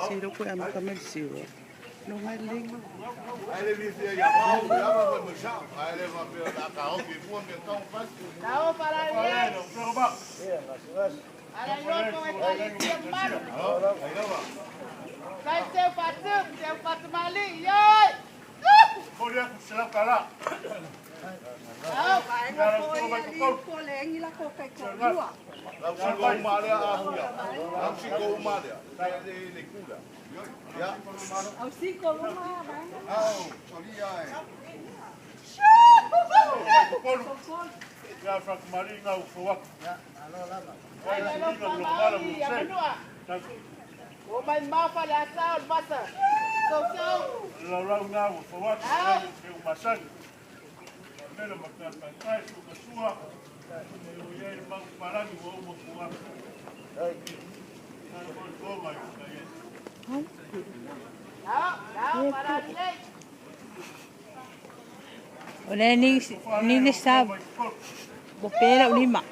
Silo ko ama kamel siwa. No ngai lenga. Ole ni ni sa bopera ulima.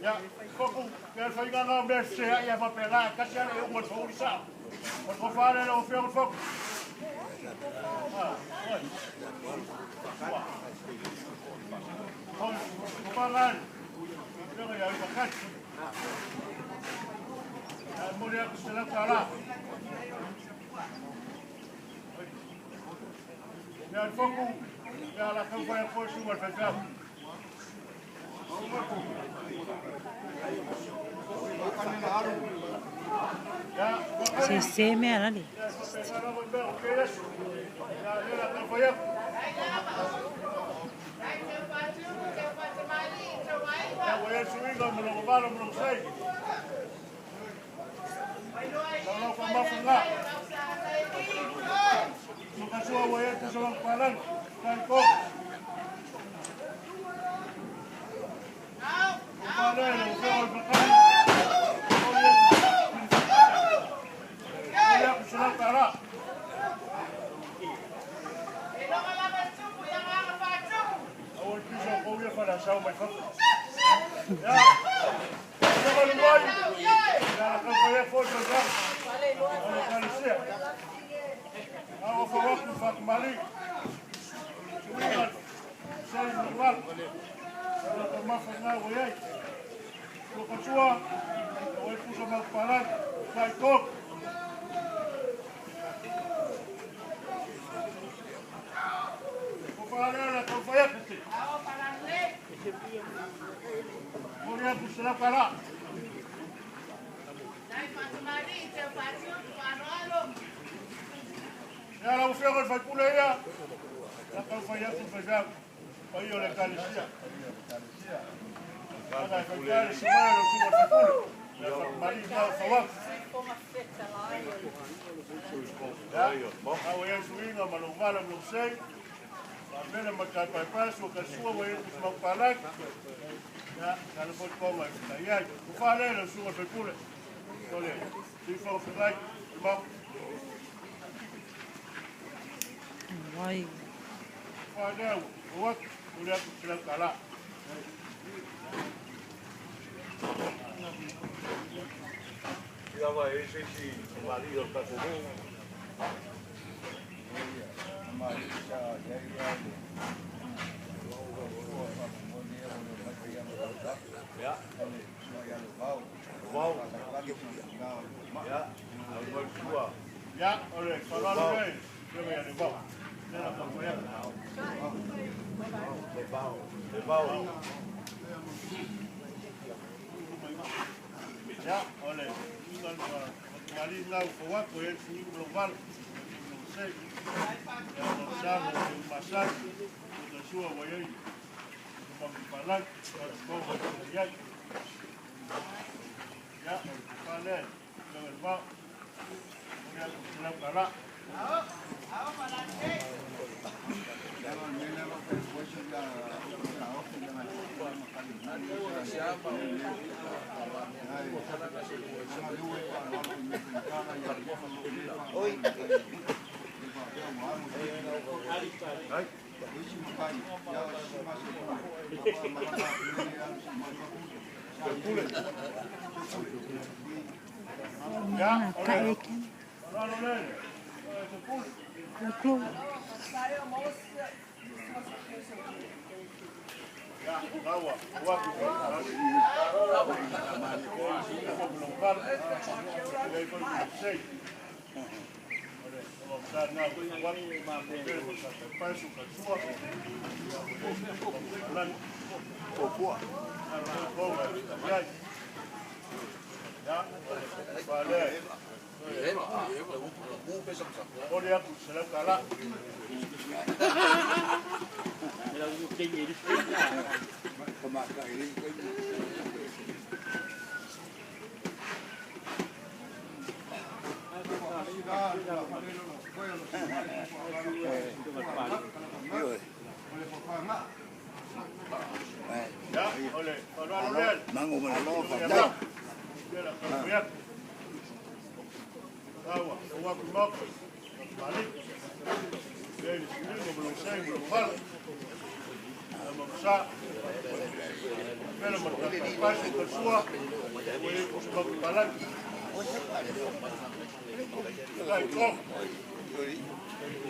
Ya, koku, ke whainga ngā mea se ai a whapera, kasi ana e umu whauri sa. O ko whare o whio foku. Se se mea lali. Wai.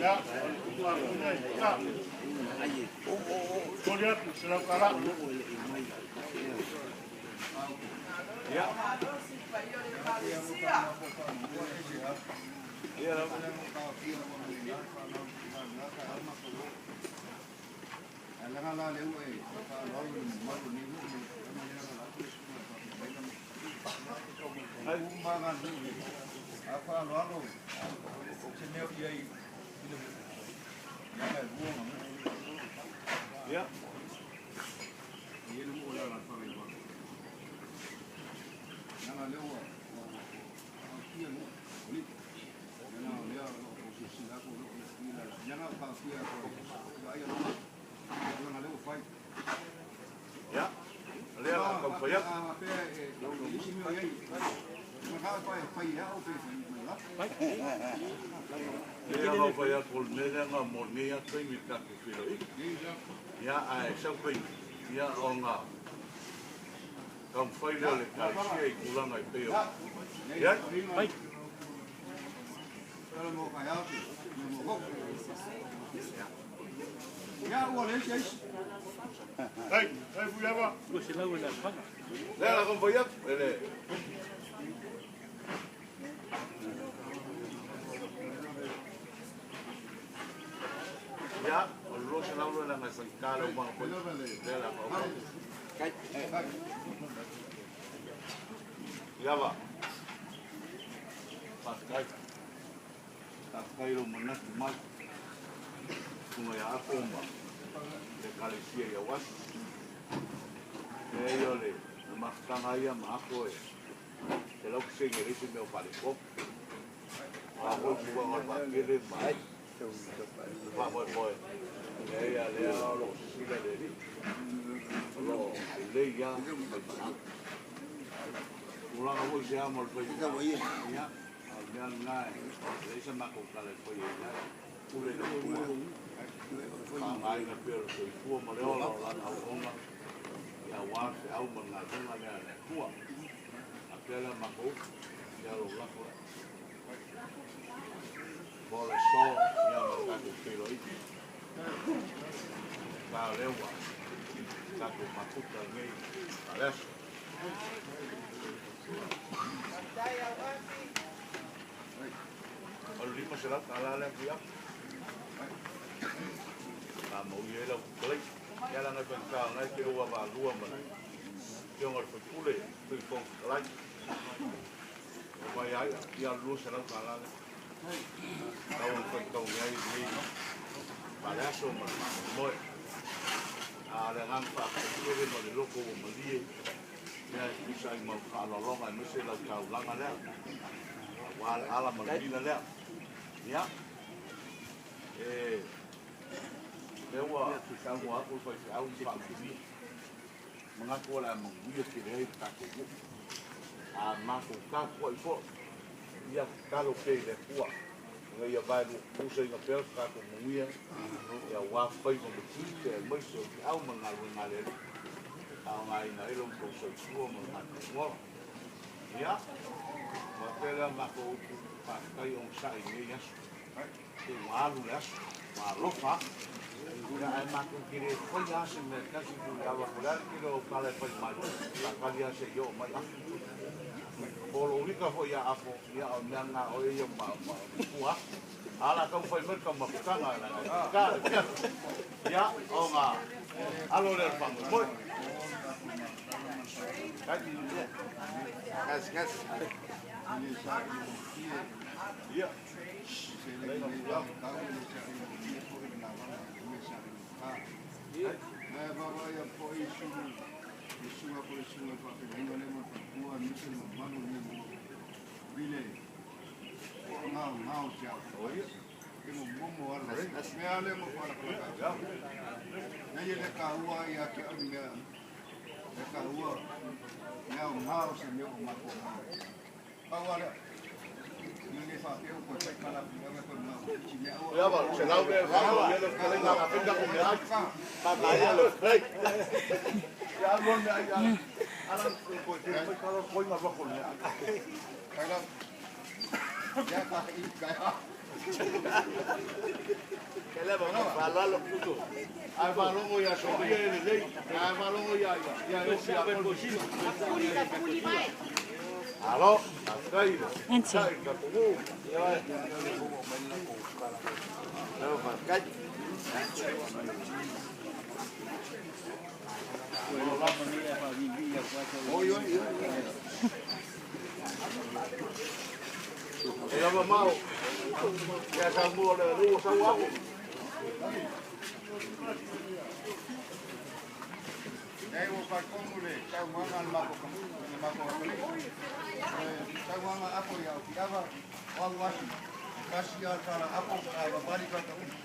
Ia, o le tuuga atu nei. Ia. Momoli atu $100. Ia. Ia lava. Ia. Ia. Lea la taumafai atu. Lea taumafai atu o le mea lea na mo lenei lava taimi i le tatou feiloaiga. Ia, ae sau taimi, ia ona taumafai lea o le Ekalesia i tulaga e pei ona i ai. Hei, hei Fuiava. Lea la taumafai atu, e le. Ia, o le 200 lea leaga e faigata le aumaga foi. Lea la taumafai. Ia va. Faafetai. Faafetai i lou manatu mai. Tunga ia Apo ma le Ekalesia i Auasi. Leai o le mafutaga ia ma Apo e 100% e leai se mea o faaletonu. O a foi tulaga o le vaatele ma le faamoemoe, leai a lea o lo o sisila le Alii. O lo o lelei lava faimalaga. Tulaga foi se ama o le faifeau, ia, o le mea lena e leai sa matou tala e fai ai la e pule i le Atua. Faaaogaina pea le soifua ma le ola o lana auauna, ia aua le feau ma le galuega lea a le Atua. A pea lea matou upu, ia lou lafo lea. Mo le aso, ia ma le tatou feiloaiga. Ta o lea ua tatou mafuta lenei faaleaso. O le $500 lea fia. Faamaui ai lau fetalaiga. Ia leaga e faigata o lena e te ou avaalua ma le Afioga i le sui usufono, Sui Fofoga Fetalai. O mai ai, ia le $200 lea. Tau ona faitau ai lenei faaleaso ma le faamoemoe. A o le agaga faafetai tele ma le loto ua malie, ia e tusa ai ma faaaloaloga aemaise lau taulaga lea, aua le ala ma le mila lea. Ia, e, lea ua saunoa atu le faifeau ma faamanuia. Manatu o le a manuia tele ai le tatou nuu. A matou tapuai foi, ia tatalo pea i le Atua ina ia vae tutusaina pea lo tatou manuia, aua faiva ma tiute aemaise o feau ma le galuega a le Alii, faaaogaina ai lo outou soifua ma lo matou ola. Ia, faapea lea matou upu faafetai onosai i lenei aso. Se ua alu le aso, ua alofa atu. Ia, ae matou te le faia lava se mea e tasi i le alo atu. O le a le tele o tala e fai mai, faatali lava se i oo mai afu. Po o lou ika foi ia Apo, ia o le mea lena o ia ma matua atu. A o le a taumafai mai le taumafataga leaga e ta le fiafi. Ia, ona alo lea o le faamoemoe. Ia. Ia va, $100 lea e faamanuia le fetalaiga a Rafeta ko meaai. Ia le fetalai. Ia alu le meaai ia. Ala ko te fai kala ko inga roko le meaai. Ai faalogo ia Solia e lelei, ae faalogo ia ia Iosi ia Alo, faafetai. Anti. Sai ka pugu. Oi, oi, oi. E lava mau. Ia sa mua le lua sau au. Nei ua faatonu le saunoaga a le matou akalei. Saunoaga apo ia o Fiava, o au asi, e tasi lava le tala apo ae vavali tagata uma.